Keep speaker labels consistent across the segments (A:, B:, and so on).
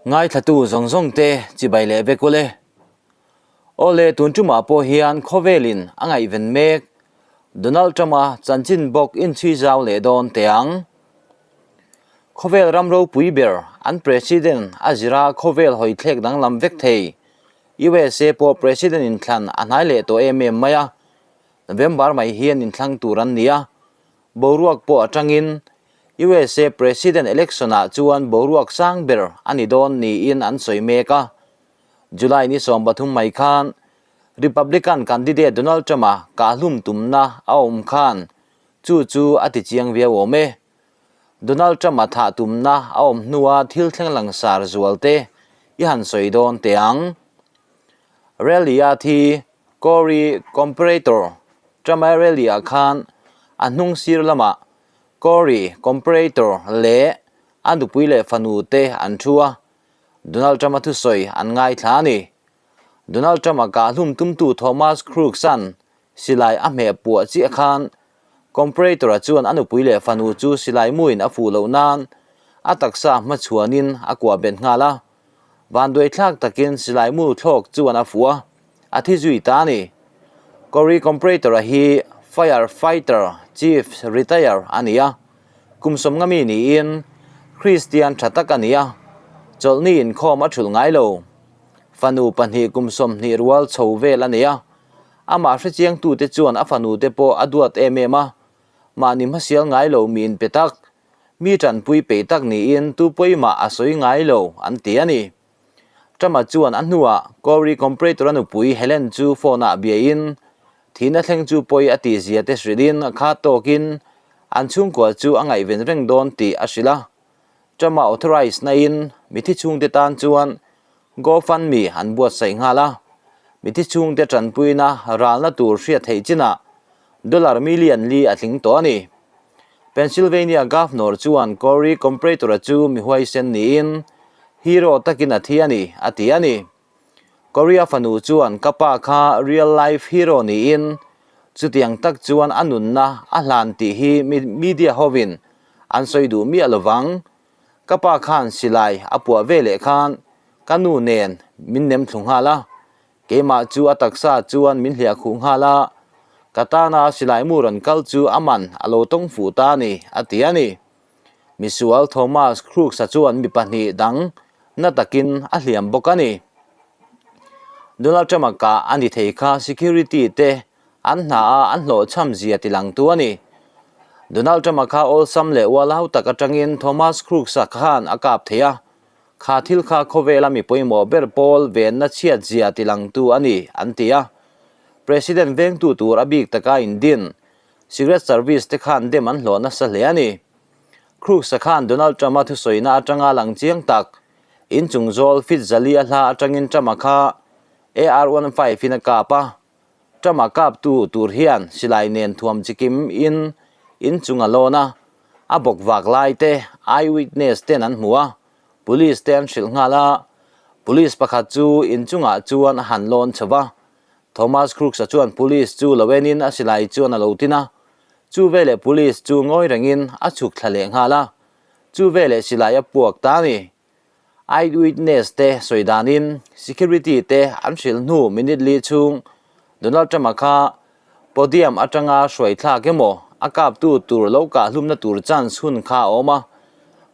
A: Ngaithlatu zawng zawng te chibai leh vek ule. Awle tun tumah pawh hian khawvelin a ngaihven mek Donald Trump-a chanchin bawk inchhui zau leh dawn teh ang. Khawvel ram ropui ber an President a zira khawvel hawithlek danglam vek thei USA pawh President inthlan a hnai leh tawh em em mai a, November mai hian inthlang tur an ni a, Boruak pawh atangin USA President election-ah chuan boruak sang ber a ni dawn niin an sawi mek a. July ni 13 mai khan Republican candidate Donald Trump-a kahhlum tumna a awm khan chu chu a ti chiang viau awm e. Donald Trump-a thah tumna a awm hnua thil thleng langsar zual te i han sawi dawn teh ang. Rally-a thi Corey Comperatore Trump-a rally-ah khan a hnung sir lamah Corey Comperatore leh a nupui leh fanu te an thu a, Donald Trump-a thusawi an ngaithla a ni. Donald Trump-a kahhlum tumtu Thomas Crooks-a'n silai a hmeh puah chiah khan Comperatore-a chuan a nupui leh fanu chu silai muin a fuh loh nan a taksa hmachhuanin a kuah bet nghal a. Vanduaithlak takin silai mu thlawk chuan a fuh a, a thi zui ta a ni. Corey Comprator-a hi Fire Fighter Chief retire a ni a, kum sawmnga mi niin Kristian tha tak a ni a, chawlhni inkhawm a thulh ngai lo. Fanu pahnih kum 20 rual chho vel a nei a, amah hrechiangtute chuan a fanute pawh a duat em em a, mahni hmasial ngai lo mi inpe tak, Mi tanpui peih tak niin tu pawimah a sawi ngai lo an ti a ni. Trump-a chuan a hnuah Corey Comprator-a nupui Helen chu phone-ah biain thihna thleng chu pawi a tih zia te hrilhin a khat tawkin an chhungkua chu a ngaihven reng dawn tih a hrilh a. Trump-a authorise nain mithi chhungte tan chuan GoFundMe an buatsaih nghal a, mithi chhungte tanpuina ralna tur hriat theih chinah dollar million li a tling tawh a ni. Pennsylvania Governor chuan Corey Comprator-a chu mi huaisen niin hero takin a thi a ni, a ti a ni. Corey-a fanu chuan ka pa kha real life hero niin chutiang tak chuan a nunna a hlan tih hi media hovin an sawi duh miah lovang. Ka pa khan silai a puah ve leh khan ka nu nen min nem thlu nghal a, Keimah chu a taksa chuan min hliah khuh nghal a, ka tana silai mu rawn kal chu a man a lo tawng fuh ta a ni, a ti a ni. Misual Thomas Crooks-a chuan mi pahnih dang na takin a hliam bawk a ni. Donald Trump-a kah a ni thei kha security te an hna a an hlawhchham zia tilangtu a ni. Donald Trump-a kha awlsam leh ualau tak atangin Thomas Crooks-a khan a kap thei a, Kha thil kha khawvela mi pawimawh ber pawl venna chhiat zia tilangtu a ni, an ti a. President vengtu tur a bik taka indin Secret Service te khan dem an hlawh nasa hle a ni. Crooks-a khan Donald Trump-a thusawina atanga lang chiang tak, inchung zawl fit zali a hla atangin Trump-a kha AR-15 in a kap a. Trump-a kaptu tur hian silai nen thuam chikim in inchung a lawn a, A bawk vak lai te eyewitness ten an hmu a, police te an hrilh nghal a, police pakhat chu inchungah chuan a han lawn chho va, Thomas Crooks-a chuan police chu lo enin a silai chuan a lo tin a, chu veleh police chu ngawi rengin a chhuk thla leh nghal a, chu veleh silai a puak ta a ni. Eyewitness te sawi danin security te an hrilh hnu minute li chhung Donald Trump-a kha podium atanga hruai thlak emaw a kaptu tur lo kah hlumna tur chance hun kha a awm a,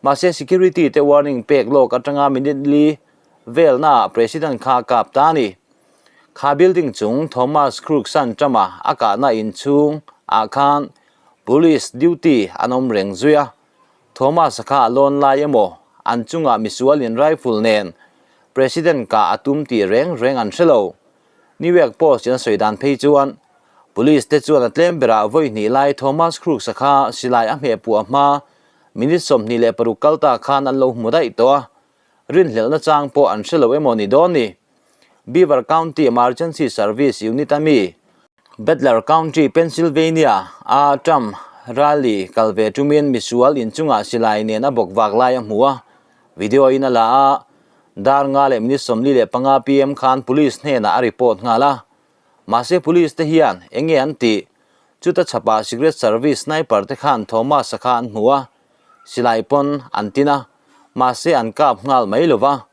A: mahse security te warning pek lawk atanga minute li velnaah President kha a kap ta a ni. Kha building chung Thomas Crooks-a'n Trump-a a kahna inchhung ah khan police duty an awm reng zui a, Thomas-a kha a lawn lai emaw, an chungah misualin rifle nen President kah a tum tih reng reng an hre lo. New York Post in a sawi dan phei chuan, Police te chuan a tlem berah vawi hnih lai Thomas Crooks-a kha silai a hmeh puah hma minute 26 kal ta khan an lo hmu daih tawh a, rinhlelhna chang pawh an hre lo emaw ni dawn ni. Beaver County Emergency Service Unit a mi, Butler County, Pennsylvania a Trump rally kal ve tumin misual inchungah silai nen a bawk vak lai a hmu a, video in a la a, dar nga leh minute 45 pm khan police hnenah a report nghal a. Mahse police te hian enge an tih? Chuta chhapah Secret Service sniper te khan Thomas-a kha an hmu a, silai pawn an tin a, mahse an kap nghal mai lova.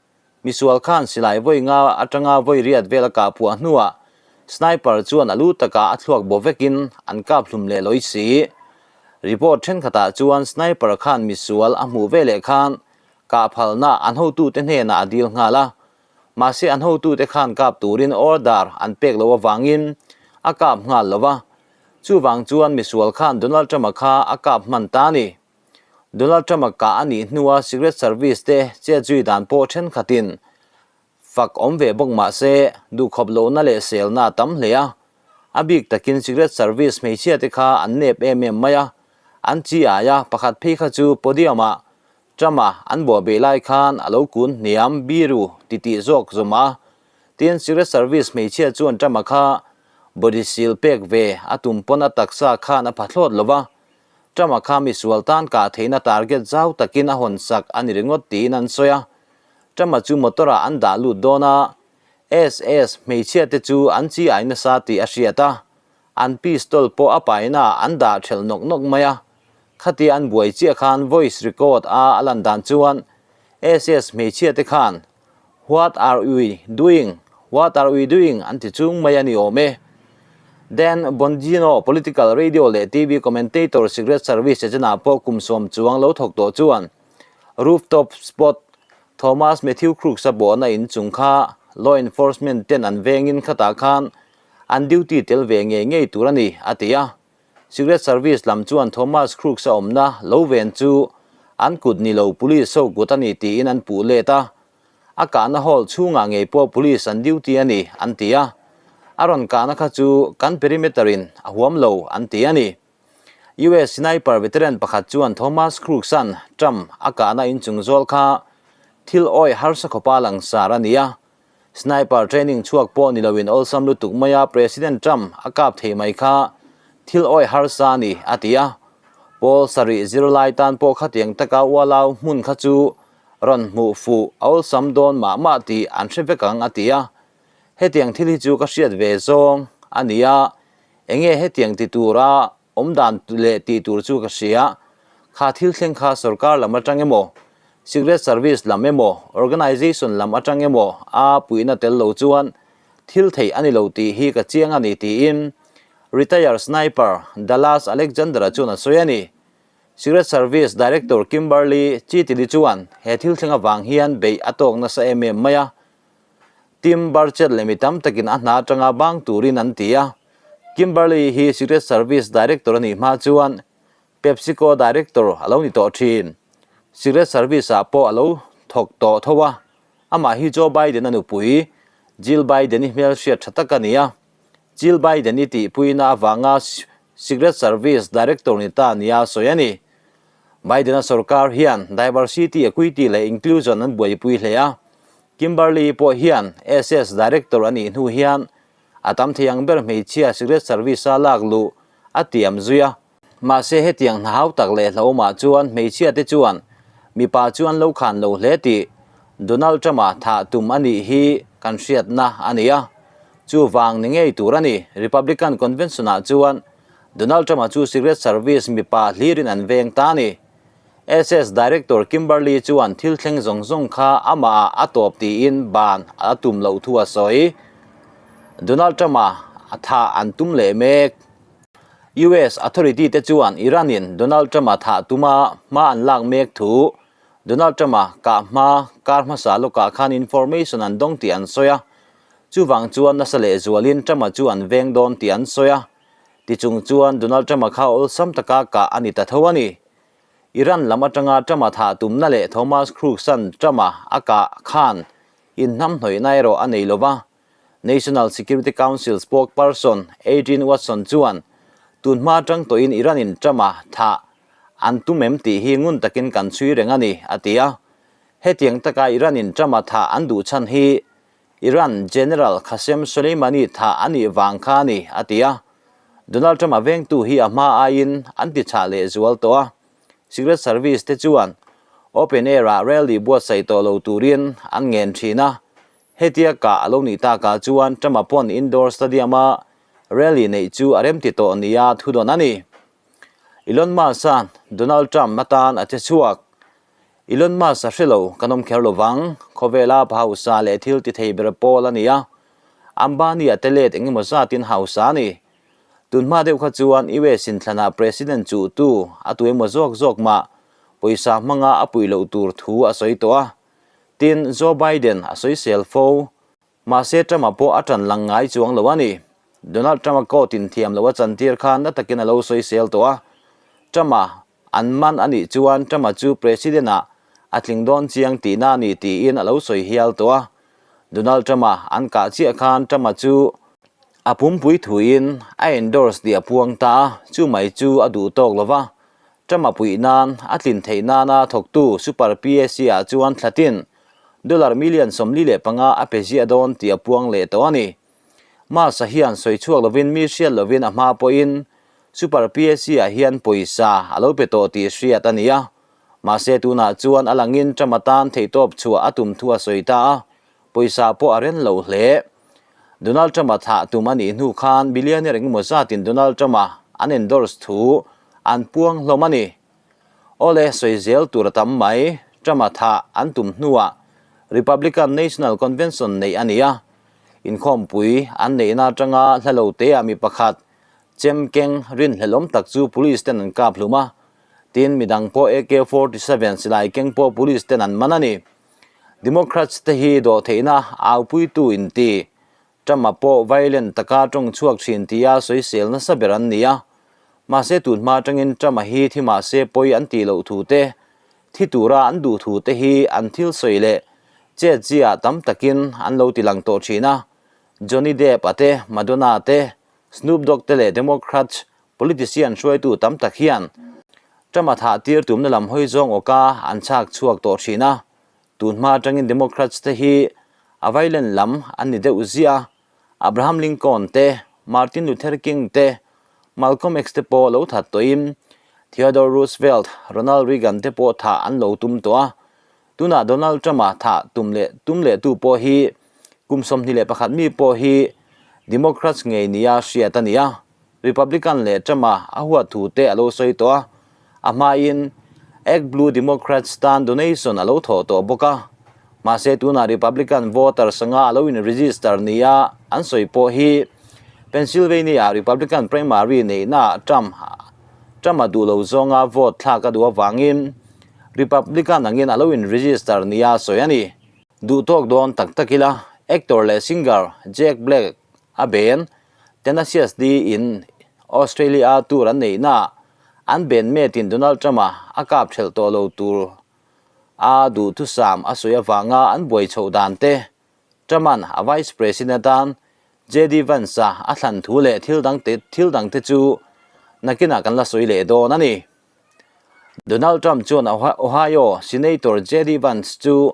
A: Misual khan silai vawi nga atanga vawi riat vel a kah phuah hnuah sniper chuan a lu takah a thluak bo vekin an kap hlum leh lawi si. Report thenkhatah chuan sniper khan misual a hmuh veleh khan kah phalna an hotute hnenah a dil nghal a, mahse an hotute khan kap turin order an pek loh avangin a kap nghal lo va. Chuvang chuan misual khan Donald Trump-a kha a kap hman ta a ni. Donald Trump-a kah a nih hnua Secret Service te chet zui dan pawh thenkhatin fak awm ve bawk mah se, duhkhawp lohna leh selna a tam hle a. A bik takin Secret Service hmeichhia te kha an nep em em mai a, an chi aia pakhat phei kha chu podium-ah Trump-a an buah beh lai khan a lo kun hniam biru titih zawk zawm a. Tin, Secret Service hmeichhia chuan Trump-a kha body seal pek ve a tum pawn a taksa khan a pha thlawt lo va. Trump-a kha misual tan kah theihna target zau takin a hawn sak a ni ringawt tiin an sawi a. Trump-a chu motor-ah an dah lut dawn a, SS hmeichhia te chu an chi ai nasa tih a hriat a, an pistol pawh a paina an dah thelh nawk nawk mai a. Khatia an buai chiah khan voice record a a lan dan chuan SS hmeichhia te khan What are we doing? What are we doing? an ti chung mai a ni awm e. Dan Bongino, political radio leh TV commentator Secret Service agent-ah pawh kum sawm chuang lo thawk tawh chuan rooftop spot Thomas Matthew Crooks-a bawhna in chung kha law enforcement ten an vengin khatah khan an duty tel ve ngei ngei tur a ni, a ti a. Secret Service lam chuan Thomas Crooks-a awmna lo ven chu an kut ni lo police ho kut a ni tiin an puh let a. A kahna hall chhungah ngei pawh police an duty a ni, an ti a. A rawn kahna kha chu kan perimeter in a huam lo, an ti a ni. US sniper veteran pakhat chuan Thomas Crooks-a'n Trump a kahna inchung zawl kha thil awih harsa khawpa langsar a ni a. Sniper training chhuak pawh ni loin awlsam lutuk maia President Trump a kap thei mai kha thil awih harsa a ni, a ti a. Pawl sarih zirlai tan pawh khatiang taka ualau hmun kha chu rawn hmuh fuh a awlsam dawn mah mah tih an hre vek ang, a ti a. Hetiang thil hi chu ka hriat ve zawng a ni a, enge hetiang ti tura Awm dan leh tih tur chu ka hria. Kha thil thleng kha sorkar lam atang emaw, Secret Service lam emaw, Organization lam atang emaw a puihna tel lo chuan thil theih a ni lo tih hi ka chiang a ni tiin Retire Sniper Dallas Alexander-a chuan a sawi a ni. Secret Service Director Kimberly Cheatle chuan he thil thleng avang hian beih a tawk nasa em em mai a. Tim Burchett leh mi tam takin a hna atanga bang turin an ti a. Kimberly hi Secret Service Director a nih hma chuan PepsiCo Director a lo ni tawh thin. Secret Service-ah pawh a lo thawk tawh tho a. Amah hi Joe Biden-a nupui Jill Biden-i hmelhriat tha tak a ni a. Jill Biden-i tihpuina avanga Secret Service Director ni ta nia sawi a ni. Biden-a sorkar hian diversity, equity leh inclusion an buaipui hle a. Kimberly pawh hian SS Director a nih hnu hian a tam thei ang ber hmeichhia Secret Service-a lak luh a tiam zui a. Mahse hetiang hna hau tak leh hlauhawmah chuan hmeichhia te chuan mipa chu an lo khan lo hle tih Donald Trump-a thah tum a nih hi kan hriatna a ni a. Chuvang ni ngei tur a ni. Republican Convention-ah chuan Donald Trump-a chu Secret Service mipa hlirin an veng ta a ni. SS Director Kimberly chuan thil thleng zawng zawng kha amahah a tawp tiin ban a tum loh thu a sawi. Donald Trump-a thah an tum leh mek. US authority te chuan Iran-in Donald Trump-a thah tuma hma an lak mek thu Donald Trump-a kah hma kar hmasa lawkah khan information an dawng tih an sawi a. Chuvang chuan nasa lehzualin Trump-a chu an veng dawn tih an sawi a. Tichung chuan Donald Trump-a kha awlsam taka kah a ni ta tho a ni. Iran lam atanga Trump-a thah tumna leh Thomas Crooks-a'n Trump-a a kah khan inhnamhnawihna erawh a nei lo va. National Security Council spokesperson Adrienne Watson chuan tun hma atang tawhin Iran-in Trump-a thah an tum em tih hi ngun takin kan chhui reng a ni, a ti a. Hetiang taka Iran-in Trump-a thah an duh chhan hi Iran General Qasem Soleimani thah a nih vang kha a ni, a ti a. Donald Trump-a vengtu hi a hma aiin an ti chhah leh zual tawh a. Secret Service te chuan open air-ah rally buatsaih tawh lo turin an ngen thin a. Hetia kah a lo nih takah chuan Trump-a pawn indoor stadium-a rally neih chu a remti tawh nia thudawn a ni. Elon Musk-a'n Donald Trump atan a che chhuak. Elon Musk a hre lo, kan awm kher lo vang. Khawvela pa hausa leh thil ti thei ber pawl a ni a. Ambani a te let engemaw zatin hausa a ni. Tunhma deuh kha chuan US inthlanah President chuhtu a tu emaw zawk zawk mah pawisa hmanga a puih loh tur thu a sawi tawh a. Tin, Joe Biden a sawisel fo. Mahse Trump-a pawh a ṭan lang ngai chuang lo a ni. Donald Trump-a court in thiam lo a chantir kha na takin a lo sawisel tawh a. Trump-a an man a nih chuan Trump-a chu President-ah a tling dawn chiang tihna a ni tiin a lo sawi hial tawh a. Donald Trump-a an kah chiah khan Trump-a chu a pumpui thuin a endorse tih a puang ta a, chu mai chu a duh tawk lo va. Trump-a puih nan a tlin theih nana thawktu Super PAC-ah chuan thlatin Dollar million 45 a pe ziah dawn tih a puang leh tawh a ni. Mars-a hian sawi chhuak lovin mi hriat lovin a hma pawhin Super PAC-ah hian pawisa a lo pe tawh tih hriat a ni a. Mahse tunah chuan a langin Trump atan theihtawp chhuah a tum thu a sawi ta a, pawisa pawh a ren lo hle. Donald Trump-a thlah tum a nih hnu khan billionaire engemaw zatin Donald Trump-a an endorse thu an puang hlawm a ni. Awle, sawi zel tur a tam mai. Trump-a thah an tum hnuah Republican National Convention neih a ni a. Inkhawmpui an neihna atanga hla lo teah mi pakhat chem keng rinhlelawm tak chu police ten an kap hlum a. Tin, midang pawh AK 47 silai keng pawh police ten an man a ni. Democrats te hi dawhtheihna aupuitu inti Trump-a pawh violent taka tawng chhuak thin tia sawisel nasa ber an ni a. Mahse tun hma atangin Trump-a hi thi mahse pawi an tih loh thu te, thi tura an duh thu te hi an thil sawi leh chet ziah tam takin an lo ti lang tawh thin a. Johnny Depp-a te, Madonna te, Snoop Dogg te leh Democrats politician hruaitu tam tak hian Trump-a thah tir tumna lam hawi zawng awka an chhak chhuak tawh thin a. Tun hma atangin Democrats te hi a violent lam an ni deuh ziah a, Abraham Lincoln te, Martin Luther King te, Malcolm X te pawh lo that tawhin Theodore Roosevelt, Ronald Reagan te pawh thah an lo tum tawh a. Tunah Donald Trump-a thah tum leh tum leh tu pawh hi kum 21 mi pawh hi Democrats ngei nia hriat a ni a. Republican leh Trump-a a huat thu te a lo sawi tawh a, a hmain Act Blue Democrats tan donation a lo thawh tawh bawk a. Mahse tunah Republican voter sanga a lo in-register nia an sawi pawh hi Pennsylvania-ah Republican primary neihnaah Trump Trump-a duh lo zawnga vote thlak a duh avangin Republican angin a lo in-register nia sawi a ni. Duh tawk dawn tak tak ila actor leh singer Jack Black a ben Tenacious D in Australia tour an neihna an ben metin Donald Trump-a a kap thelh tawh lo tur a duhthusam a sawi avanga an buai chhoh dan te, Trump-a'n a Vice President atan JD Vance-a a thlan thu leh thil dang te thil dang te chu nakinah kan la sawi leh dawn a ni. Donald Trump chuan Ohio Senator JD Vance chu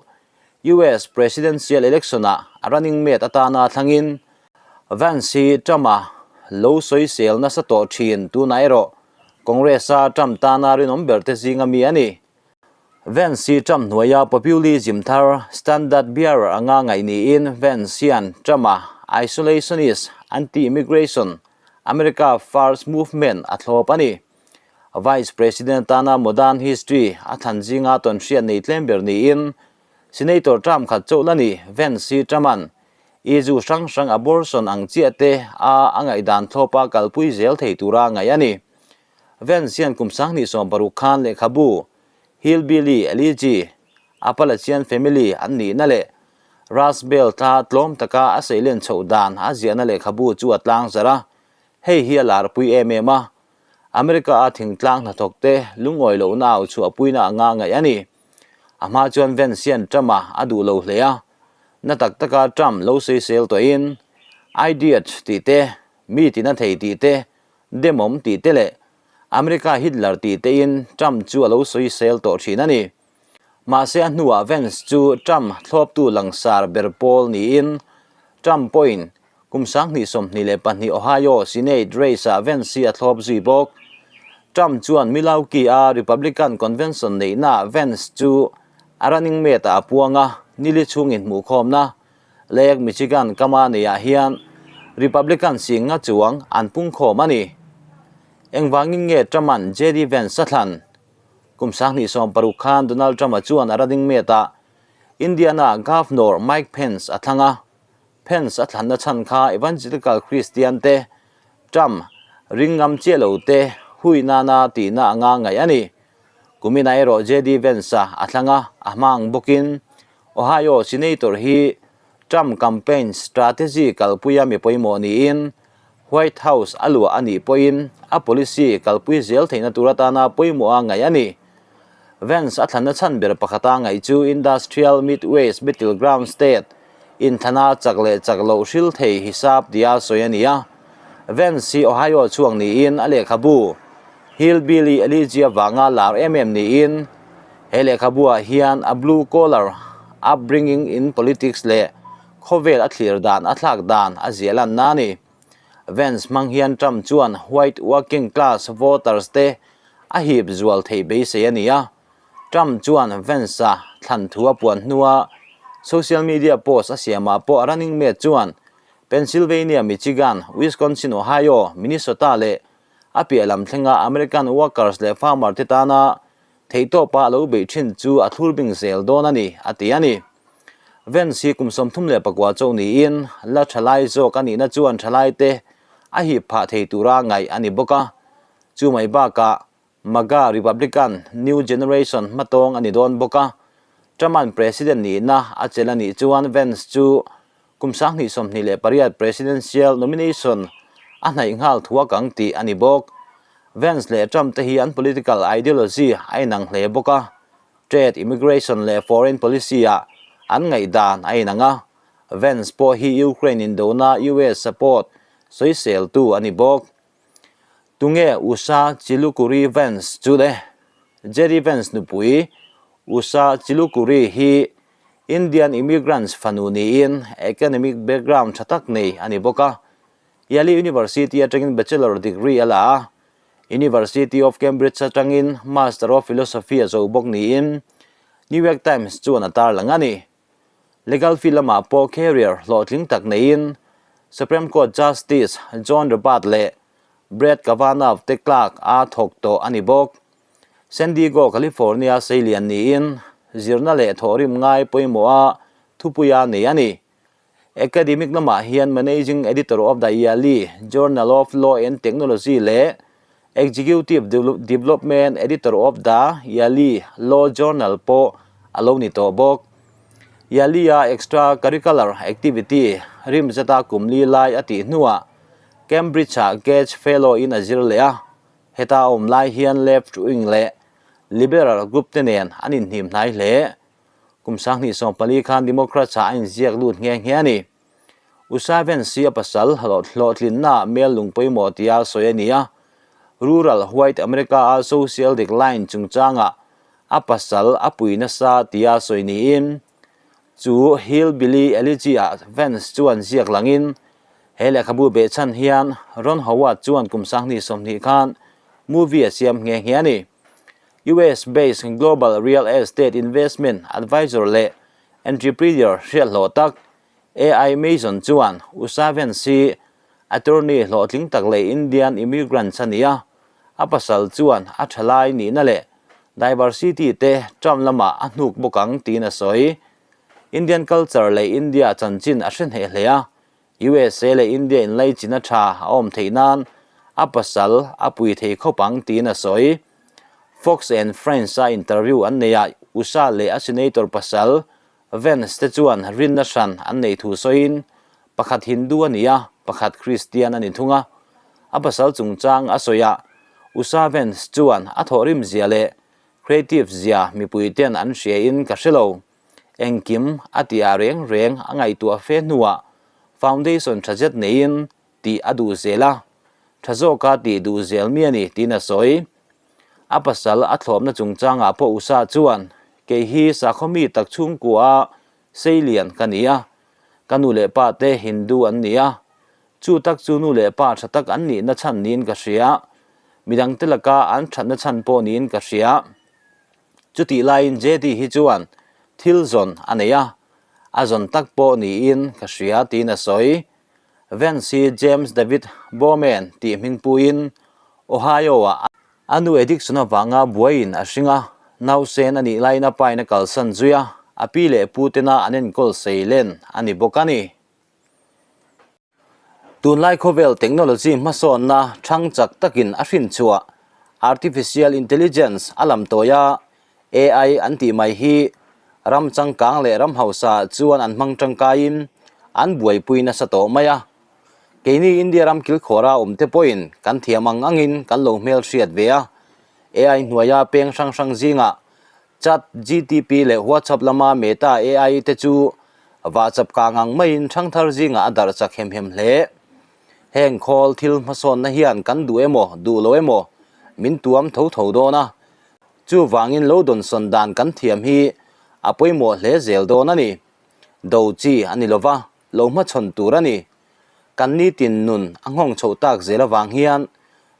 A: US Presidential Election-ah a running mate atana thlangin Vance hi Trump-a lo sawisel nasa tawh thin tunah erawh Congress-a Trump tana rinawm berte zinga mi a ni. Vance hi Trump hnuaia populism thar standard bearer anga ngaih niin Vance hian Trump-a isolationist, anti-immigration, America First movement a thlawp a ni. Vice President atana modern history a thlan zinga tawnhriat nei tlem ber niin Senator Trump khat chauh la ni Vance hi Trump-a'n issue hrang hrang abortion ang chiah te a a ngaihdan thlawpa kalpui zel thei tura ngaih a ni. Vance hian kum 2016 khan lehkhabu Hillbilly Elegy, Appalachian Family an nihna leh Rust Belt a tlawm taka a seilen chhoh dan a ziahna lehkhabu chu a tlangzarh a, hei hi a larpui em em a. America-a thingtlang hnathawkte lungawi lohna au chhuahpuina anga ngaih a ni. A hma chuan Vance hian Trump-a a duh lo hle a, na tak taka Trump lo sawisel tawhin idiot tih te, mi tina thei tih te, demawm tih te leh America Hitler tih tein Trump chu a lo sawisel tawh thin a ni. Mahse a hnuah Vance chu Trump thlawptu langsar ber pawl niin Trump pawhin Kum 2022 Ohio Senate race-ah Vance hi a thlawp zui bawk. Trump chuan Milwaukee-a Republican Convention neihnaah Vance chu a running mate-ah a puang a, nili chhung inhmuhkhawmna Lake Michigan kama neiah hian Republican singa chuang an pungkhawm a ni. Engvangin nge Trump-a'n JD Vance a thlan? Kum 2016 khan Donald Trump-a chuan a running mate-ah Indiana Governor Mike Pence a thlang a. Pence a thlanna chhan kha Evangelical Christian te Trump ring ngam chiah lo te hui nana tihna anga ngaih a ni. Kuminah erawh JD Vance-a a thlang a, a hma ang bawkin Ohio Senator hi Trump campaign strategy kalpuia mi pawimawh niin White House a luah a nih pawhin a policy kalpui zel theihna tur atana pawimawha ngaih a ni. Vance a thlanna chhan ber pakhata ngaih chu Industrial Midwest Battleground State inthlana chak leh chak loh hril thei hisap tia sawi a ni a. Vance hi Ohio chhuak niin a lehkhabu Hillbilly Elegy avanga lar em em niin he lehkhabuah hian a blue collar upbringing in politics leh khawvel a thlir dan a thlak dan a ziah lanna a ni. Vance hmang hian Trump chuan white working class voters te a hip zual theih beisei a ni a. Trump chuan Vance-a thlan thu a puan hnua social media post a siamah pawh running mate chuan Pennsylvania, Michigan, Wisconsin, Ohio, Minnesota leh a piah lam thlenga American workers leh farmer te tana theihtawpa a lo beih thin chu a thlur bing zel dawn a ni, a ti a ni. Vance hi kum 34 chauh niin la thalai zawk a nihna chuan thalaite a hip phah thei tura ngaih a ni bawk a. Chu mai bakah MAGA Republican New Generation hmatawng a ni dawn bawk a. Trump-a'n President nihna a chelh a nih chuan Vance chu kum 2028 Presidential nomination a hnaih nghal thuak ang tih a ni bawk. Vance leh Trump te hi an political ideology a inang hle bawk a, trade, immigration leh foreign policy-ah an ngaihdan a inang a. Vance pawh hi Ukraine indona US support sawiseltu a ni bawk. Tunge Usha Chilukuri Vance chu le? Jerry Vance nupui Usha Chilukuri hi Indian immigrants fanu niin academic background tha tak nei a ni bawk a. Yale University atangin bachelor degree a la a, University of Cambridge atangin Master of Philosophy a zo bawk niin New York Times chuan a tarlang a ni. Legal field lamah pawh career hlawhtling tak neiin Supreme Court Justice John Roberts leh Brett Kavanaugh te clerk a thawk tawh a ni bawk. San Diego, California seilian niin zirna leh thawhrim ngai pawimawha thupuia nei a ni. Academic lamah hian Managing Editor of the Yale Journal of Law and Technology leh Executive Development Editor of the Yale Law Journal pawh a lo ni tawh bawk. Yale-a extracurricular activity rim zeta kum li lai a tih hnuah Cambridge-ah Gates Fellow-in a zir leh a. Heta a awm lai hian left wing leh liberal group te nen an inhnim hnai hle. Kum 2014 khan Democrats ah a inziak lut nghe nghe a ni. Usha Vance hi a pasal hlawhtlinna mel lung pawimawh tia sawi a ni a. Rural White America a social decline chungchangah a pasal a pui nasa tia sawi niin chu Hillbilly Elegy ah Vance chuan ziak langin he lehkhabu behchhan hian Ron Howard chuan kum 2020 khan movie a siam nghe nghe a ni. US based global real estate investment advisor leh entrepreneur hriat hlawh tak AI Mason chuan Usha Vance hi attorney hlawhtling tak leh Indian immigrants a ni a, a pasal chuan a thalai nihna leh diversity te Trump lamah a hnuk bawk ang tiin a sawi. Indian culture leh India chanchin a hre hneh hle a, USA leh India inlaichin a tha a awm theih nan a pasal a pui thei khawp ang tiin a sawi. Fox and Friends a interview an nei a, Usha leh a senator pasal Vance te chuan rinna hran an nei thu sawiin pakhat Hindu a ni a, pakhat Christian a ni thung a. A pasal chungchang a sawi a, Usha Vance chuan a thawhrim zia leh creative zia mipui ten an hria in ka hre lo. Engkim a tih ah reng reng a ngaihtuah fe hnuah foundation tha zet neiin tih a duh zel a, tha zawka tih duh zel mi a ni tiin a sawi. A pasal a thlawpna chungchangah pawh Usha chuan, Kei hi sakhaw mi tak chhungkua a seilian ka ni a, ka nu leh pa te Hindu an ni a, chu tak chu nu leh pa tha tak an nihna chhan niin ka hria, midangte laka an thatna chhan pawh niin ka hria. Chutih laiin JD hi chuan thil zawn a nei a, a zawn tak pawh niin ka hria tiin a sawi. Vance hi James David Bowman tih hming puiin Ohio-ah a nu addiction avanga buaiin a hring a. Nausen a nih laiin a pain a kalsan zui a, a pi leh pu tena an enkawl sei len a ni bawk a ni. Tunlai khawvel technology hmasawnna thang chak takin a hrin chhuah Artificial Intelligence a lam tawi a, AI an tih mai hi ram changkang leh ram hausa chuan an hmang tangkaiin an buaipui nasa tawh mai a. Keini India ram kilkhawra awmte pawhin kan thiam ang angin kan lo hmelhriat ve a, AI hnuaia peng hrang hrang zingah Chat GTP leh WhatsApp lama Meta AI te chu vahchap kang ang maiin ṭhangthar zingah a darh chak hem hem hle. Heng khawl thil hmasawnna hian kan duh emaw duh lo emaw min tuam tho tho dawn a, chuvangin lo dawnsawn dan kan thiam hi a pawimawh hle zel dawn a ni. Do chi a ni lova, lo hmachhawn tur a ni. Kan nitin nun a nghawng chhoh tak zel avang hian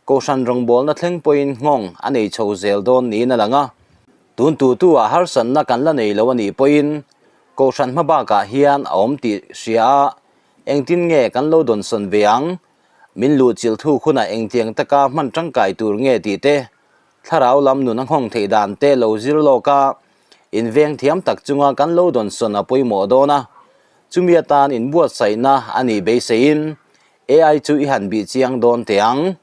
A: Kohhran rawngbawlna thleng pawhin nghawng a nei chho zel dawn niin a lang a. Tun tu tu ah harsatna kan la nei lo a nih pawhin Kohhran hma bakah hian a awm tih hria a, engtin nge kan lo dawnsawn ve ang? Min luhchilh thuk hunah engtiang taka hman tangkai tur nge tih te, thlarau lam nun a nghawng theih dan te lo zir lawk a, inveng thiam tak chunga kan lo dawnsawn a pawimawh dawn a. Chumi atan inbuatsaihna a nih beiseiin AI chu i han bih chiang dawn teh ang.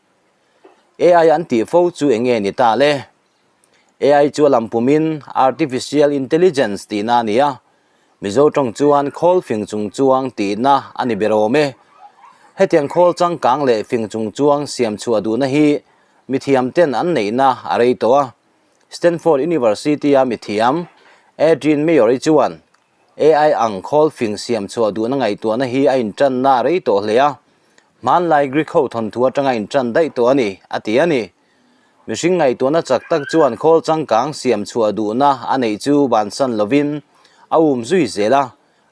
A: AI an tih fo chu eng nge ni ta le? AI chu a lam pumin Artificial Intelligence tihna a ni a, Mizo tawng chuan khawl fing chung chuang tihna a ni ber awm e. Hetiang khawl changkang leh fing chung chuang siam chhuah duhna hi mithiam ten an neihna a rei tawh a. Stanford University-a mithiam Adrian Mayor-i chuan AI ang khawl fing siam chhuah duhna ngaihtuahna hi a inṭanna a rei tawh hle a, hmanlai Greek ho thawnthu aṭanga inṭan daih tawh a ni, a ti a ni. Mihring ngaihtuahna chak tak chuan khawl changkang siam chhuah duhna a neih chu bansan lovin a um zui zel a,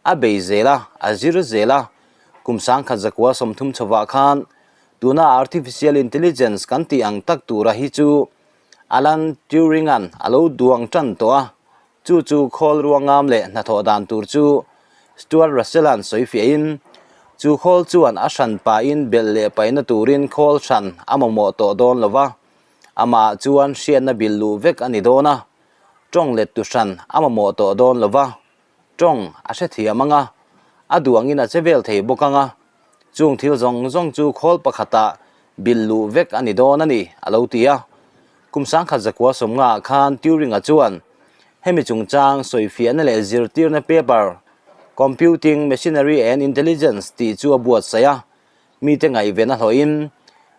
A: a bei zel a, a zir zel a. Kum sangkhat zakua 30 chhovah khan tuna Artificial Intelligence kan tih ang tak tura hi chu Alan Turing-a'n a lo duang ṭan tawh a, Chu chu khawl ruangam leh hnathawh dan tur chu Stuart Russell-a'n sawi fiahin, chu khawl chuan a hran pahin belh leh paihna turin khawl hran a mamawh tawh dawn lo va, amah chuan hriatna bil luh vek a ni dawn a, tawng lettu hran a mamawh tawh dawn lo va, tawng a hrethiam ang a, a duangin a che vel thei bawk ang a. Chung thil zawng zawng chu khawl pakhatah bil luh vek a ni dawn a ni, a lo ti a. Kum 1950 ah khan Turing-a chuan hemi chungchang sawifiahna leh zirtirna paper Computing Machinery and Intelligence tih chu a buatsaih a, mite ngaihven a hlawhin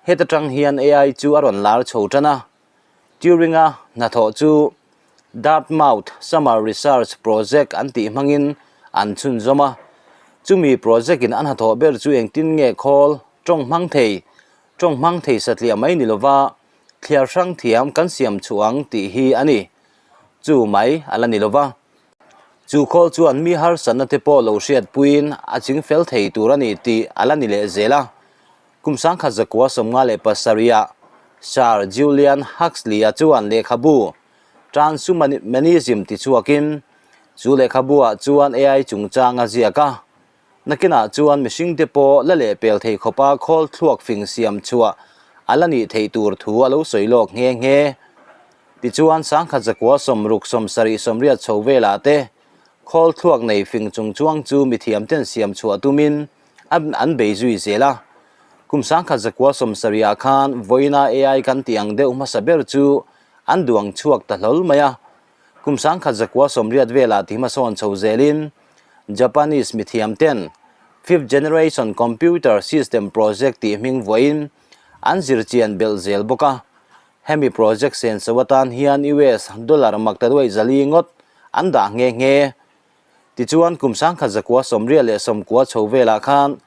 A: heta tang hian AI chu a rawn lar chho tan a. Turing-a hnathawh chu Dartmouth Summer Research Project an tih hmangin an chhunzawm a. Chumi project-in a hnathawh ber chu engtin nge khawl tawng hmang thei, tawng hmang thei satliah mai ni lova thliar hrang thiam kan siam chhuah ang tih hi a ni. Chu mai a la ni lova. Chu khawl chuan mi harsatna te pawh lo hriatpuiin a ching fel thei tur a ni tih a la ni leh zel a. Kum 1957-ah Sir Julian Huxley-a chuan lehkhabu Transhumanism tichhuakin chu lehkhabu-ah chuan AI chungchang a ziak a. Nakinah chuan mihringte pawh la lehpel thei khawpa khawl thluak fing siam chhuah a la nih theih tur thu a lo sawi lawk nghe nghe. Tichuan 1960 70 80 chho velah te khawl thluak nei fing chungchuang chu mithiamten siam chhuah tumin an bei zui zel a. Kum 1970 ah khan vawiina AI kan tih ang deuh hmasa ber chu an duang chhuak ta hlawl mai a. Kum 1980 velah ti hmasawn chho zelin Japanese mithiam ten Fifth Generation Computer System Project tih hming vuahin an zirchian belh zel bawk a. Hemi project senso atan hian US dollar maktaduai zali ngawt an dah nghe nghe. Tichuan, kum 1989 chho velah khan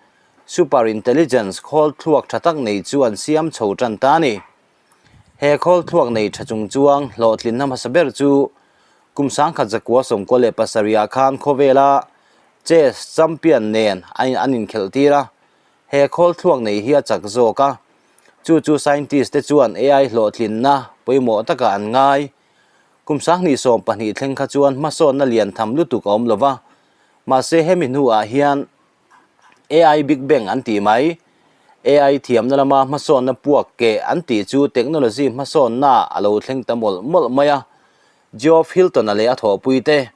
A: Super Intelligence khawl thluak tha tak nei chu an siam chho tan ta a ni. He khawl thluak nei tha chung chuang hlawhtlinna hmasa ber chu kum 1997 ah khan khawvela chess champion nen an inkhelh tir a, he khawl thluak nei hi a chak zawk a, chu chu scientist te chuan AI hlawhtlinna pawimawh takah an ngai. Kum 2012 thleng kha chuan hmasawnna lian tham lutuk a awm lo va, mahse hemi hnuah hian AI Big Bang an tih mai, AI thiamna lama hmasawnna puak keh an tih chu technology hmasawnna a lo thleng ta mawlh mawlh mai a. Geoff Hilton-a leh a thawhpuite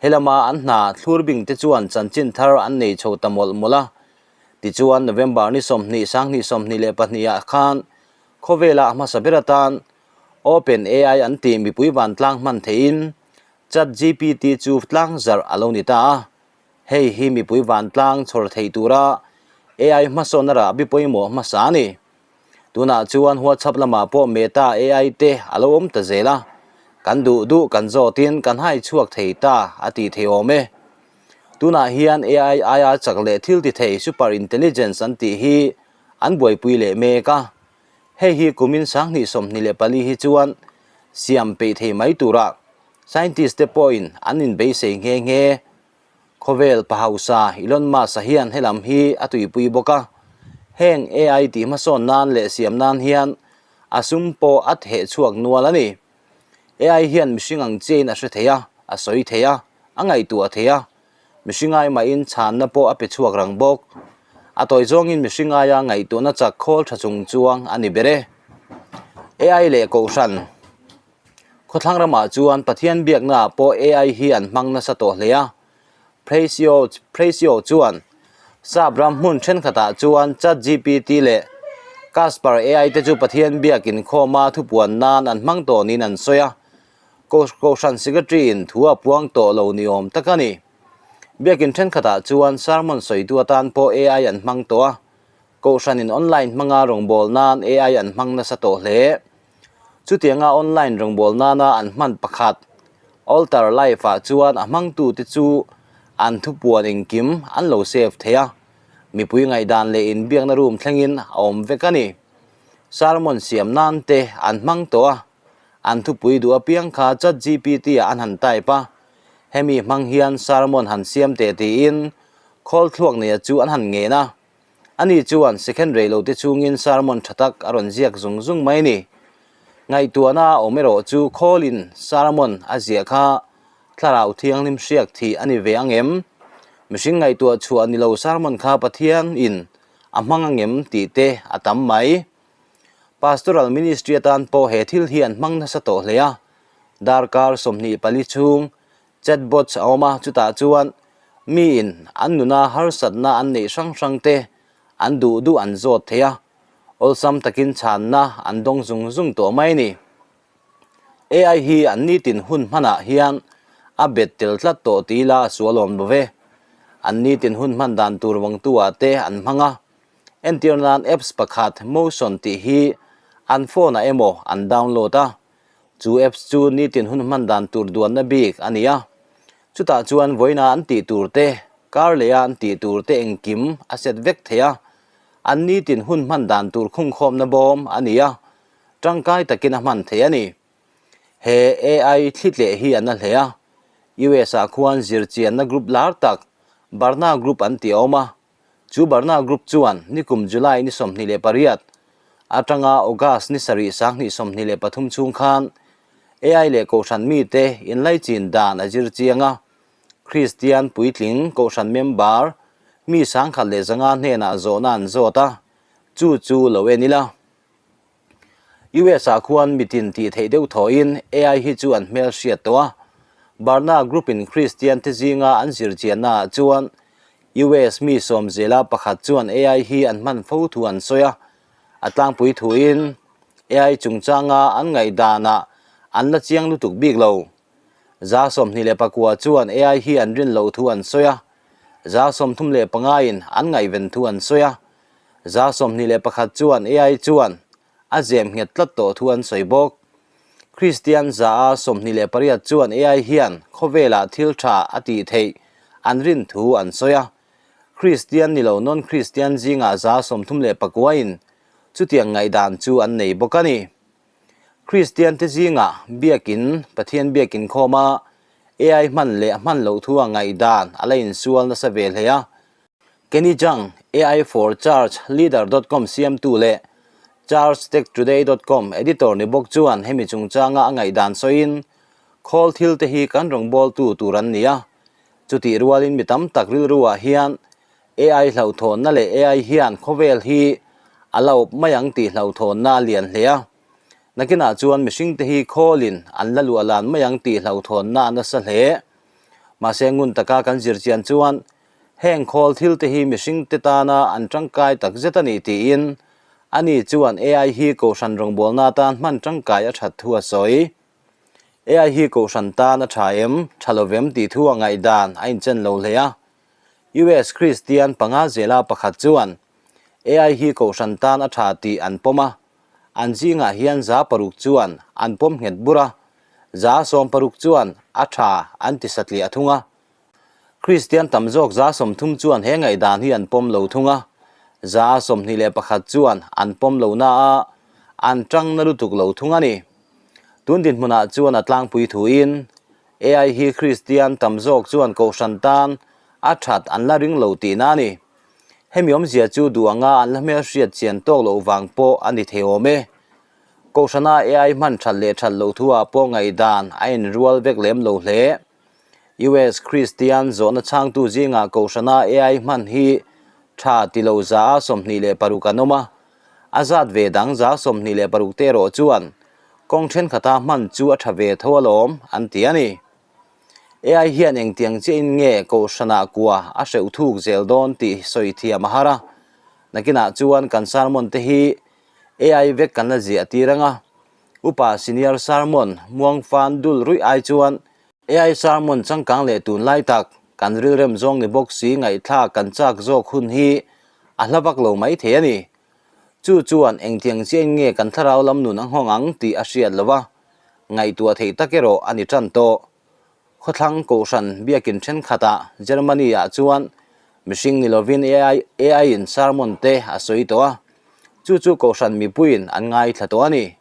A: helama an hna thlurbing te chuan chanchin thar an nei chho ta mawlh mawlh a. Tichuan, November ni 20, 2022 ah khan khawvela a hmasa ber atan OpenAI an tih mipui vantlang hman theihin ChatGPT chu tlang zarh a lo ni ta a. Hei hi mipui vantlang chhawr theih tura AI hmasawnna rahbi pawimawh hmasa a ni. Tunah chuan WhatsApp lamah pawh Meta AI te a lo awm ta zel a, kan duh duh kan zawtin kan hai chhuak thei ta a tih thei awm e. Tunah hian AI aia chak leh thil ti thei super intelligence an tih hi an buaipui leh mek a. Hei hi kumin 2024 hi chuan siam peih thei mai tura scientist te pawhin an inbeisei nghe nghe. Khawvel pa hausa Elon Musk-a hian helam hi a tuipui bawk a, heng AI tih hmasawn nan leh siam nan hian a sum pawh a theh chhuak nual a ni. AI hian mihring ang chiahin a hre thei a, a sawi thei a, a ngaihtuah thei a, mihring ai mahin chhanna pawh a pe chhuak rang bawk. A tawi zawngin mihring aia ngaihtuahna chak khawl tha chung chuang a ni ber e. AI leh Kohhran. Khawthlang ramah chuan Pathian biaknaah pawh AI hi an hmang nasa tawh hle a. Phreisio Phreisio chuan Sap ram hmun thenkhatah chuan ChatGPT leh Casper AI te chu Pathian biak inkhawma thupuan nan an hmang tawh niin an sawi a. Kohhran Secretary in thu a puang tawh lo ni awm tak a ni. Biakin thenkhatah chuan sermon sawitu atan pawh AI an hmang tawh a. Kohhranin online hmanga rawngbâwl nân AI an hmang nasa tawh hle. Chutianga online rawngbâwl nâna an hman pakhat, Altar Live-ah chuan a hmangtute chu an thupuan engkim an lo save thei a, mipui ngaihdan leh inbiakna room thlengin a awm vek a ni. Sermon siam nân te an hmang tawh a, an thupui duh apiang kha ChatGPT-ah an han type a, hemi hmang hian sermon han siam teh tiin khawl thluak neia chu an han ngen a. Ani chuan second rei lo te chungin sermon tha tak a rawn ziak zung zung mai a ni. Ngaihtuahna a awm erawh chu khawlin sermon a ziah kha Thlarau Thianghlim hriak thih a ni ve ang em? Mihring ngaihtuah chhuah ni lo sermon kha Pathian in a hmang ang em tih te a tam mai. Pastoral ministry atan pawh he thil hi an hmang nasa tawh hle a, darkar 24 chhung Chatbots a awm a, chutah chuan miin an nuna harsatna an neih hrang hrang te an duh duh an zawt thei a, awlsam takin chhanna an dawng zung zung tawh mai a ni. AI hi an nitin hun hmanah hian a bet tel tlat tawh ti ila a sual awm lo ve. An nitin hun hman dan tur vawngtu-ah te an hmang a, entir nan apps pakhat Motion tih hi an phone-ah emaw an download a, Chu apps chu nitin hun hman dan tur duanna bik a ni a, chutah chuan vawiina an tih tur te, kar leha an tih tur te engkim a set vek thei a, an nitin hun hman dan tur khungkhawmna bawm a ni a, tangkai takin a hman thei a ni. He AI thli tleh hi a na hle a, US ah khuan zirchianna group lar tak Barna Group an tih a awm a, Chu Barna Group chuan nikum July ni 28 atanga August ni 7 2023 chhung khan AI leh Kohhran mite inlaichin dan a zir chiang a, Kristian puitling Kohhran member mi 1100 hnenah zawhna an zawt a, chu chu lo en ila. US ah khuan mitin tih theih deuh thawhin AI hi chu an hmel hriat tawh a, Barna Group in Kristian te zinga an zir chianna ah chuan US mi sawm zela pakhat chuan AI hi an hman fo thu an sawi a, a tlangpui thuin AI chungchanga an ngaihdanah an la chiang lutuk bik lo. 29% chuan AI hi an rin loh thu an sawi a, 35% in an ngaihven thu an sawi a, 21% chuan AI chuan a zem nghet tlat tawh thu an sawi bawk. Kristian 28% chuan AI hian khawvelah thil tha a tih theih an rin thu an sawi a. Kristian ni lo non-Kristian zingah 39% in chutiang ngaihdan chu an nei bawk a ni. Kristian te zingah biakin Pathian biakin khawma AI hman leh a hman loh thu a ngaihdan a la insual nasa ve hle a. Kenny Jang, AI for Church Leader dot com siamtu leh ChurchTechToday dot com editor ni bawk chuan hemi chungchanga a ngaihdan sawiin, Khawl thil te hi kan rawngbawltu tur an ni a, chutih rualin mi tam tak rilruah hian AI hlauhthawnna leh AI hian khawvel hi a la awp mai ang tih hlauhthawnna a lian hle a. Nakinah chuan mihringte hi khawlin an la luah lan mai ang tih hlauhthawnna a nasa hle. Mahse ngun taka kan zir chian chuan heng khawl thilte hi mihringte tana an tangkai takzet a ni tiin ani chuan AI hi kohhran rawngbawlna atan hman tangkai a that thu a sawi. AI hi kohhran tan a tha em, tha lovem tih thu a ngaihdan a inchen lo hle a. US Kristian panga zela pakhat chuan AI hi kohhran tan a tha tih an pawm a, an zingah hian 6% chuan an pawm nghet bur a, 60% chuan a tha an ti satliah thung a. Kristian tam zawk 30% chuan he ngaihdan hi an pawm lo thung a, 21% chuan an pawm lo na a, an tang na lutuk lo thung a ni. Tun dinhmunah chuan a tlangpui thuin AI hi Kristian tam zawk chuan kohhran tan a that an la ring lo tihna a ni. Hemi awmzia chu duh anga an la hmelhriat chian tawk loh vang pawh a ni thei awm e. Kohhrana AI hman that leh that loh thu ah pawh ngaihdan a inrual vek lem lo hle. US Kristian zawhna chhangtu zingah kohhrana AI hman hi tha ti lo 26% an awm a, a zat ve dang 26% te erawh chuan kawng thenkhatah hman chu a tha ve tho alawm an ti a ni. AI hian engtiang chiahin nge kohhranah kua a hreuh thuk zel dawn tih sawi thiam a har a, nakinah chuan kan sermon te hi AI vek kan la ziah tir ang a, upa senior sermon muangfan dul ruih ai chuan AI sermon changkang leh tunlai tak kan rilrem zawng ni bawk si ngaihthlak kan chak zawk hun hi a hla vak lo mai thei a ni. Chu chuan engtiang chiahin nge kan thlarau lam nun a nghawng ang tih a hriat lo a, ngaihtuah theih tak erawh a ni tan tawh. Khawthlang Kohhran biakin thenkhatah Germany-ah chuan mihring ni lovin AI AI-in sermon te a sawi tawh a, chu chu Kohhran mipuiin an ngaithla tawh a ni.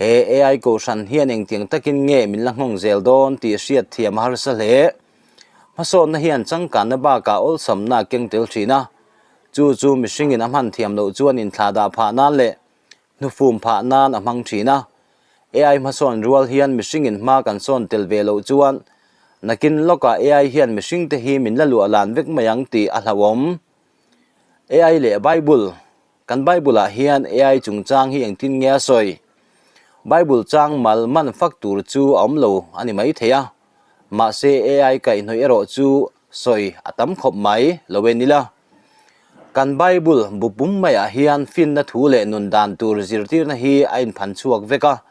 A: He AI Kohhran hian engtiang takin nge min la nghawng zel dawn tih hriat thiam a harsa hle. Hmasawnna hian changkanna bakah awlsamna a keng tel thin a, chu chu mihringin a hman thiam loh chuan inthlahdah phah nan leh Hnufum phah nan a hmang thin a, AI hmasawn rual hian mihringin hma kan sawn tel ve loh chuan nakin lawkah AI hian mihringte hi min la luah lan vek mai ang tih a hlauhawm. AI leh Bible Kan Bible-ah hian AI chungchang hi engtin nge a sawi? Bible chang mal man fak tur chu a awm lo a ni mai thei a, mahse AI kaihhnawih erawh chu sawi a tam khawp mai lo en ila. Kan Bible bu pum maiah hian finna thu leh nun dan tur zirtirna hi a inphan chhuak vek a,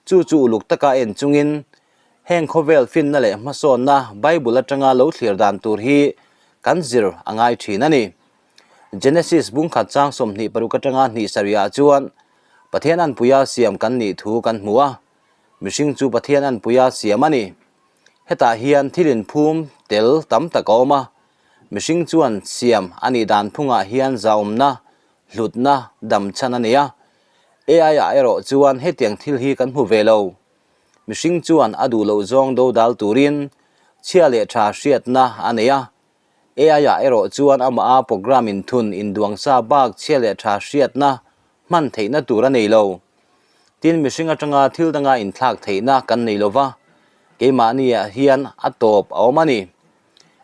A: chu chu uluk taka en chungin heng khawvel finna leh hmasawnna Bible atanga lo thlir dan tur hi kan zir a ngai thin a ni. Genesis bungkhat chang 26 atanga hnih sarihah chuan Pathian anpuia siam kan nih thu kan hmu a, mihring chu Pathian anpuia siam a ni. Hetah hian thil inphum tel tam tak a awm a, mihring chuan siam a nih dan phungah hian zahawmna, hlutna, damchhan a nei a. AI-ah erawh chuan hetiang thil hi kan hmu ve lo. Mihring chuan a duh loh zawng dodal turin chhia leh tha hriatna a nei a. AI-ah erawh chuan amah a program inthun induangsa bak chhia leh tha hriatna hman theihna tur a nei lo. Tin, mihring atanga thil danga inthlak theihna kan nei lo va, keimahniah hian a tawp a awm a ni.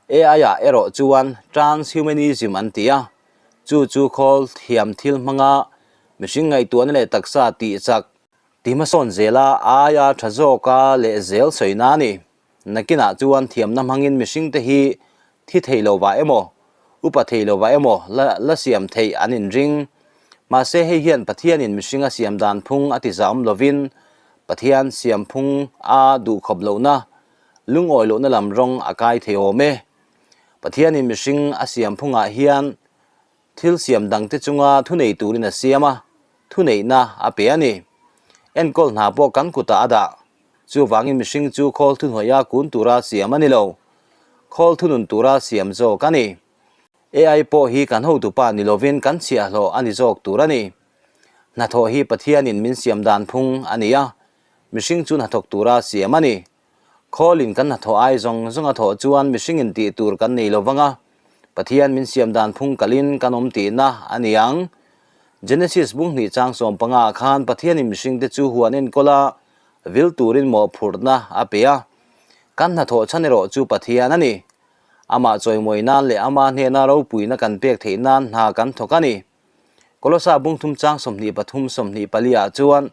A: AI-ah erawh chuan transhumanism an ti a, chu chu khawl thiam thil hmanga mihring ngaihtuahna leh taksa tih chak, ti hmasawn zela aia tha zawka leh zel sawina a ni. Nakinah chuan thiamna hmangin mihringte hi thi thei lovah emaw, upa thei lovah emaw la la siam theih an inring. Mahse hei hian Pathianin mihring a siam dan phung a ti zahawm lovin Pathian siam phung a duhkhawp lohna, lungawi lohna lam rawng a kai thei awm e. Pathianin mihring a siam phungah hian Thil siam dangte chunga thunei turin a siam a, thuneihna a pe a ni. Enkawl hna pawh kan kutah a dah. Chuvangin mihring chu khawl thuhnuaia kun tura siam a ni lo. Khawl thunun tura siam zawk a ni. AI pawh hi kan hotupa ni lovin kan chhiahhlawh a ni zawk tur a ni. Hnathawh hi Pathianin min siam dan phung a ni a, mihring chu hnathawk tura siam a ni. Khawlin kan hnathawh ai zawng zawng a thawh chuan mihringin tih tur kan nei lo vang a, Pathian min siam dan phung kalin kan awm tihna a ni ang. Genesis bung hnih chang 15 ah khan Pathianin mihringte chu huan enkawl a, vil turin mawhphurhna a pe a. Kan hnathawh chhan erawh chu Pathian a ni. Amah chawimawi nan leh ama hnena ropuina kan pek theih nan hna kan thawk a ni. Kolosa bung thum chang 23 24 ah chuan.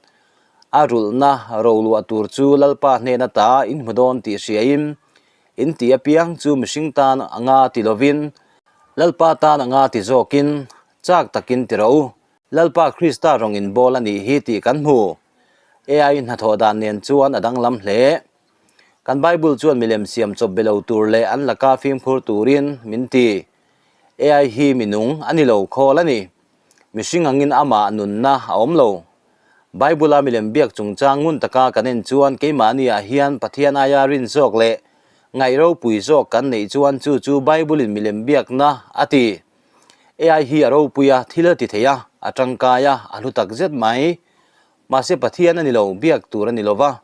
A: A rulhna roluah tur chu Lalpa hnen ata in hmu dawn tih hriain, in tih apiang chu mihring tan anga ti lovin, Lalpa tan anga ti zawkin, chak takin ti rawh u. Lalpa Krista rawng inbawl a nih hi tih kan hmu. AI hnathawh dan nen chuan a danglam hle. Kan Bible chuan milem siam chawp be lo tur leh an laka fimkhur turin min ti. AI hi minung a ni lo khawl a ni. Mihring angin amah nunna a awm lo. Bible-a milem biak chungchang ngun taka kan en chuan keimahniah hian Pathian aia rin zawk leh ngaih ropui zawk kan neih chuan chu chu Bible-in milem biakna a ti. AI hi a ropui a, thil a ti thei a, a tangkai a, a hlu tak zet mai. Mahse Pathian a ni lo, biak tur a ni lo va.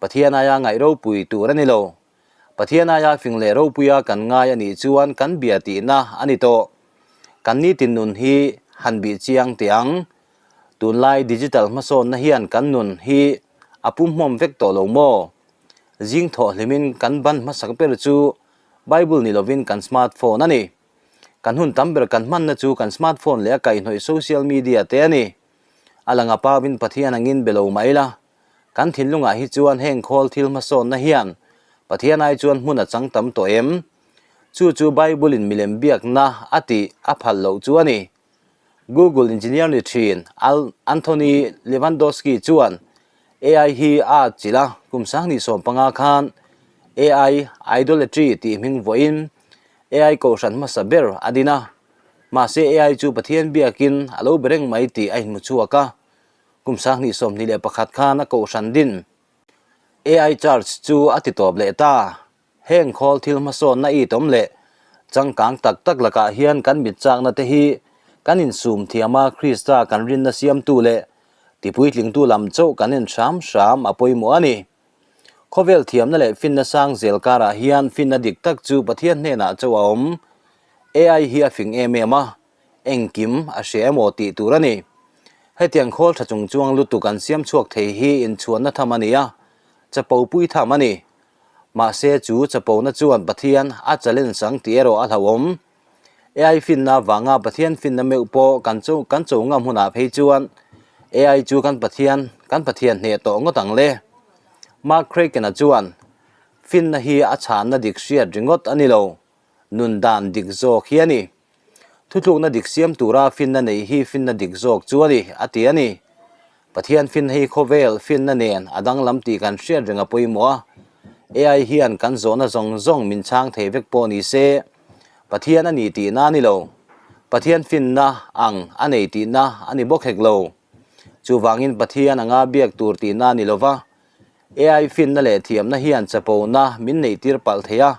A: Pathian aia ngaih ropui tur a ni lo. Pathian aia fing leh ropuia kan ngai a nih chuan kan bia tihna a ni tawh. Kan nitin nun hi han bih chiang teh ang. Tunlai digital hmasawnna hian kan nun hi a pumhmawm vek tawh lo maw? Zing thawh hlimin kan ban hmasak ber chu Bible ni lovin kan smartphone a ni. Kan hun tam ber kan hmanna chu kan smartphone leh a kaihhnawih social media te a ni. A lang a pawin Pathian angin be lo mai la. Kan thinlungah hi chuan heng khawl thil hmasawnna hian Pathian ai chuan hmun a chang tam tawh em? Chu chu Bible-in milem biakna a tih a phal loh chu a ni. Google engineer ni thin Al Anthony Levandowski chuan AI hi a atchilh a, kum 2015 khan AI Idolatry tih hming vuahin AI kohhran hmasa ber a din a. Mahse AI chu Pathian biakin a lo be reng mai tih a inhmu chhuak a. Kum 2021 khan a kohhran din AI Church chu a ti tawp leh ta. Heng khawl thil hmasawnna itawm leh changkang tak tak lakah hian kan mit chakna te hi kan insum thiam a, Krista kan rinna siamtu leh tipuitlingtu lam chauh kan en hram hram a pawimawh a ni. Khawvel thiamna leh finna sang zel karah hian finna dik tak chu Pathian hnenah chauh a awm. AI hi a fing em em a, engkim a hria emaw tih tur a ni. Hetiang khawl tha chung chuang lutuk an siam chhuak thei hi inchhuanna tham a ni a, chapo pui tham a ni. Mahse chu chapona chuan Pathian a challenge ang tih erawh a hlauhawm. AI finna avanga Pathian finna meuh pawh kan cho kan cho ngam hunah phei chuan AI chu kan Pathian kan Pathian hneh tawh ngawt ang le. Mark Craken-a chuan, Finna hi a chhanna dik hriat ringawt a ni lo, nun dan dik zawk hi a ni. Thutlukna dik siam tura finna neih hi finna dik zawk chu a ni, a ti a ni. Pathian finna hi khawvel finna nen a danglam tih kan hriat reng a pawimawh a. AI hian kan zawhna zawng zawng min chhang thei vek pawh ni se, Pathian a ni tihna a ni lo. Pathian finna ang a nei tihna a ni bawk hek lo. Chuvangin Pathian anga biak tur tihna a ni lo va, AI finna leh thiamna hian chapona min neihtir palh thei a,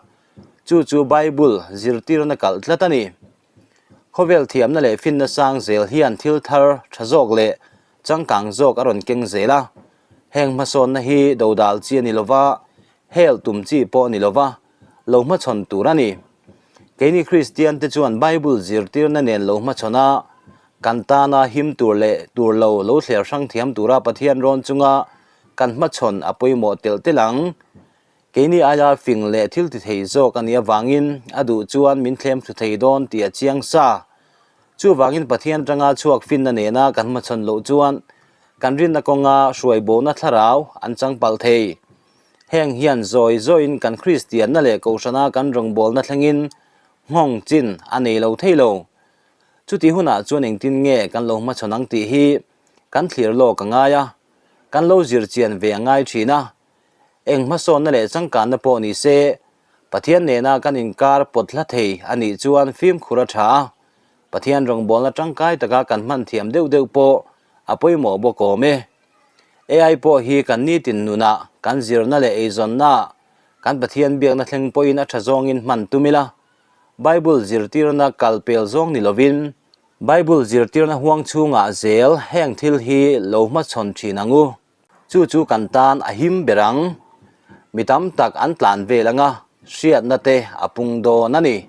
A: Chu chu Bible zirtirna kalh tlat a ni. Khawvel thiamna leh finna sang zel hian thil thar tha zawk leh changkang zawk a rawn keng zel a. Heng hmasawnna hi dodal chi a ni lova, hel tum chi pawh a ni lova, lo hmachhawn tur a ni. Keini Kristian te chuan Bible zirtirna nen lo hmachhawn a, kan tana him tur leh tur lo lo thler hrang thiam tura Pathian rawn chunga kan hmachhawn a pawimawh telh telh ang. Keini aia fing leh thil ti thei zawk a nih avangin a duh chuan min thlem thlu thei dawn tih a chiang sa. Chuvangin Pathian atanga chhuak finna nena kan hmachhawn loh chuan kan rinna kawnga hruaibona thlarau an chang palh thei. Heng hian zawi zawiin kan Kristianna leh Kohhrana kan rawngbawlna thlengin nghawng chin a nei lo thei lo. Chutih hunah chuan engtin nge kan lo hmachhawn ang tih hi kan thlir lawk a ngai a, kan lo zir chian ve a ngai thin a. Eng hmasawnna leh changkanna pawh ni se, Pathian nena kan inkar pawt hla thei a nih chuan fimkhur a tha a, Pathian rawngbawlna tangkai taka kan hman thiam deuh deuh pawh a pawimawh bawk awm e. AI pawh hi kan nitin nunah, kan zirna leh eizawnnaah, kan Pathian biakna thleng pawhin a tha zawngin hman tum ila, Bible zirtirna kal pel zawng ni lovin, Bible zirtirna huang chhungah zel heng thil hi lo hmachhawn thin ang u. Chu chu kan tan a him ber ang. Mi tam tak an tlan vel anga hriatna te a pung dawn a ni.